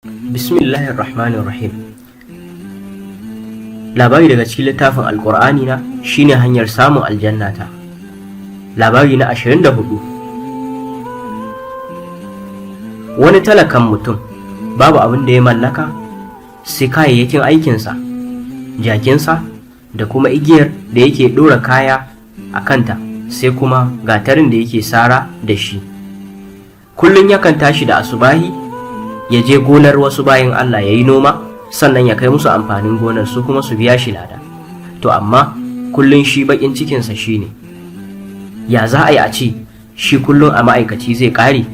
Bismillahir Rahmanir Rahim. Labari daga cikin littafin Alƙur'ani na shine hanyar samun aljannata. Labari na 24. Wani talakan mutum babu abin da ya mallaka sai kayayyakin aikinsa, jakinsa da kuma igiyar da yake ɗora kaya a kanta, sai kuma gatarin da yake sara da shi. Kullum yakan tashi da asubahi ya je gonar wasu bayan Allah ya yi noma, sannan ya kai musu amfanin gonar, su kuma su biya shi lada. To amma kullum shi bakin cikinsa shine ya za a yi a ce shi kullum a ma'aikaci zai ƙare.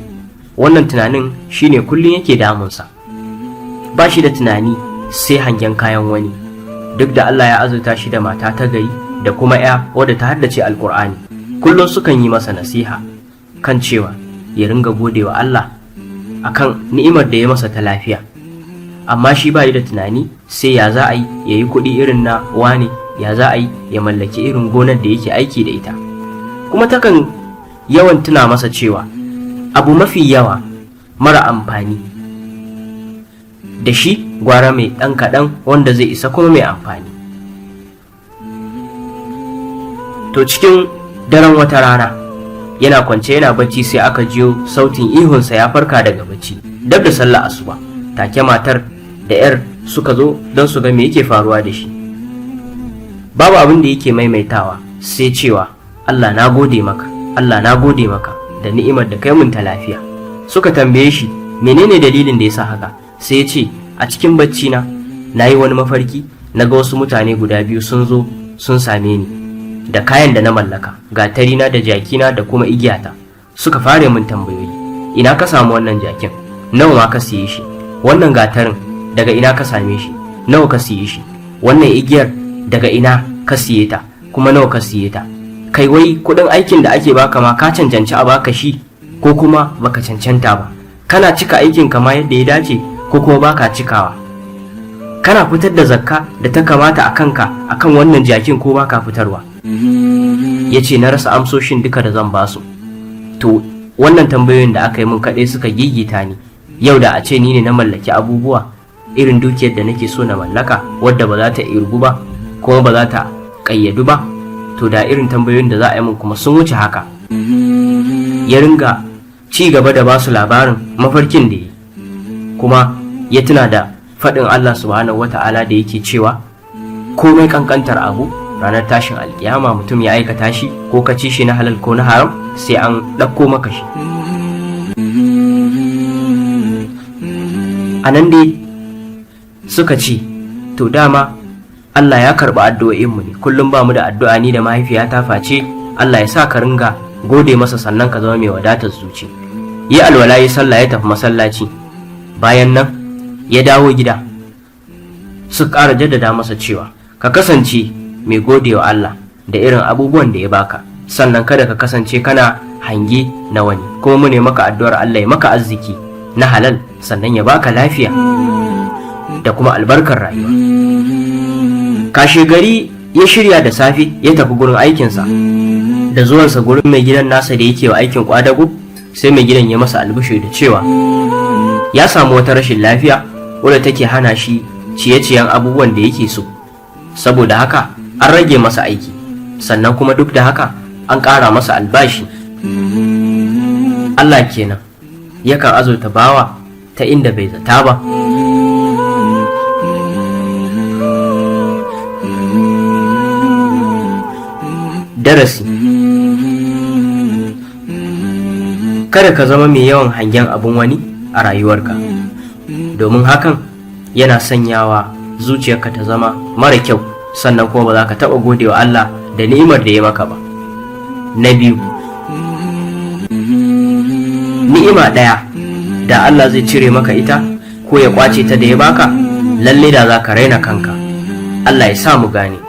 Wannan tunanin shine kullum yake damunsa. Ba shi da tunani sai hangen kayan wani, duk da Allah ya azurta shi da mata ta gari da kuma 'ya wadda ta haddace Alkur'ani. Kullum sukan yi masa nasiha kan cewa ya ringa gode wa Allah akan ni'imar da ya masa ta lafiya, amma shi ba da tunani sai ya za a yi ya yi kuɗi irin na wane, ya za a yi ya mallaki irin gonar da yake aiki da ita. Kuma takan yawan tuna masa cewa abu mafi yawa mara amfani da shi gwara mai ɗan kaɗan wanda zai isa kuma mai amfani. To cikin daren wata rana yana kwance yana bacci, sai aka jiyo sautin ihunsa, ya farka daga bacci dab da sallah asuba. Take matar da yar suka zo don su ga me yake faruwa da shi. Babu abin da yake maimaitawa sai cewa, "Allah na gode maka, Allah na gode maka da ni'imar da kai mun ta lafiya." Suka tambaye shi menene dalilin da yasa haka, sai ya ce, "A cikin bacci na na yi wani mafarki, na ga wasu mutane guda biyu sun zo sun same ni da kayan da na mallaka, gatarina da jakina da kuma igiyata. Suka fara min tambayoyi: ina ka samu wannan jakin? Nawa ma ka siye shi? Wannan gatarin daga ina ka same shi? Nawa ka siye shi? Wannan igiyar daga ina ka siye ta, kuma nawa ka siye ta? Kai, wai kudin aikin da ake baka ma ka cancanci a baka shi ko kuma baka cancanta ba? Kana cika aikin ka ma yadda ya dace ko kuma baka cikawa? Kana fitar da zakka da ta kamata a kanka akan wannan jakin ko baka fitarwa?" Ya ce, "Na rasa amsoshin duka da zan basu. To wannan tambayoyin da aka yi min kaɗai suka gigita ni. Yau da a ce ni ne na mallaki abubuwa irin dukiyar da nake so na mallaka, wadda ba za ta irgu ba kuma ba za ta ƙayyadu ba, to da irin tambayoyin da za a yi min kuma sun wuce haka." Ya ringa ci gaba da basu labarin mafarkin da yi, kuma ya tuna da faɗin Allah Subhanahu wata'ala da yake cewa komai ƙanƙantar abu, ranar tashin alkiyama mutum ya aikata shi, ko ka ci shi na halal ko na haram, sai an ɗauko maka shi. A nan dai suka ce, "To dama Allah ya karɓi addu'o'inmu ne. Kullum ba mu da addu'a ni da mahaifiyata face Allah ya sa ka ringa gode masa, sannan ka zama mai wadatar zuci." Yi alwala, yi sallah, ya tafi masallaci. Bayan nan ya dawo gida, su ƙara jaddada masa cewa ka kasance mai gode wa Allah da irin abubuwan da ya baka, sannan kada ka kasance kana hange na wani, kuma mu ne maka addu'ar Allah ya maka arziki na halal, sannan ya baka lafiya da kuma albarkar rayuwa. Kashe gari ya shirya da safe ya tafi gurin aikinsa. Da zuwansa gurin mai gidan nasa da yake wa aikin kwadago, sai mai gidan ya masa albishir da cewa ya samu wata rashin lafiya wadda take hana shi ciye-ciyen abubuwan da yake so, saboda haka an rage masa aiki, sannan kuma duk da haka an ƙara masa albashi. Allah kenan, yakan azurta bawa ta inda bai zata ba. Darasi: kada ka zama mai yawan hangen abun wani a rayuwarka, domin hakan yana sanyawa zuciyarka ta zama mara kyau, sannan kuma ba za ka taɓa gode wa Allah da ni'imar da ya maka ba. Na biyu, ni'ima ɗaya da Allah zai cire maka ita ko ya ƙwace ta da ya baka, lalle da za ka raina kanka. Allah ya sa mu gane.